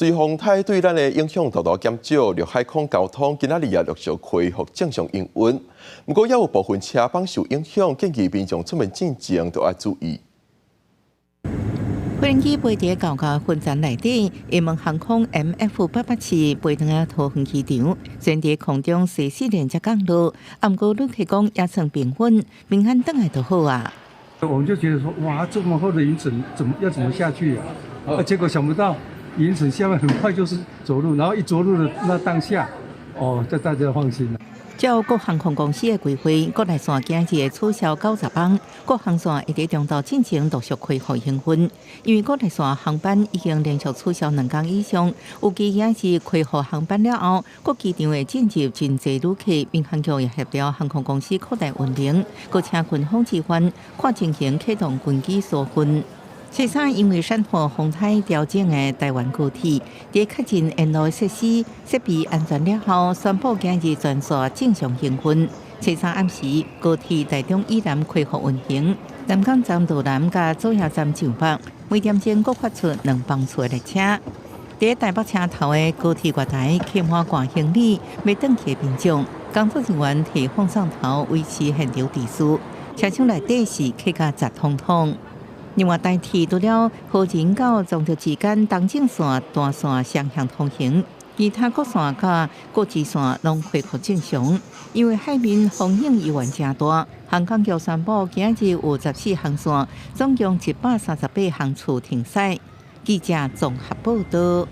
隨風颱對咱的影響大大減少，陸海空交通今仔日也陸續恢復正常營運。毋過，猶有部分車班受影響，建議民眾出門進前都愛注意。飛機飛佇高高雲層內底，也門航空 MF 887飛轉來桃園機場，雖然佇空中隨時連接降落，毋過旅客講也算平穩，平安轉來就好啊。我們就覺得說，哇，這麼厚的雲層，怎麼要怎麼下去啊？啊，結果想不到雲層下面很快就是着陸，然後一着陸的那當下，哦，這大家放心了。照國航空公司的規劃，國內線今日會取消90班，國航線會佇中晝進前陸續恢復營運。因為國內線航班已經連續取消2天以上，預計今日恢復航班了後，各機場會進入真濟旅客，民航局也協調航空公司擴大運能，閣請軍方支援，看情形啟動軍機疏運。事實上，因為閃火風颱調整的台灣高鐵，佇確認沿路設施設備安全了後，宣布今日全線正常營運。初三暗時，高鐵台中以南恢復運行，南港站路南佮祖爺站上北，每點鐘閣發出2班次的列車。佇台北車頭的高鐵月台客滿掛行李，欲轉去的民眾，工作人員提放送頭維持現場秩序，車廂內底是客甲雜通通。另外，台鐵除了和仁到彰德之間東正線單線雙向通行，其他各線佮國際線攏恢復正常。因為海面風湧猶原誠大，航空局宣布今日有14航線，總共138航次停駛。記者綜合報道。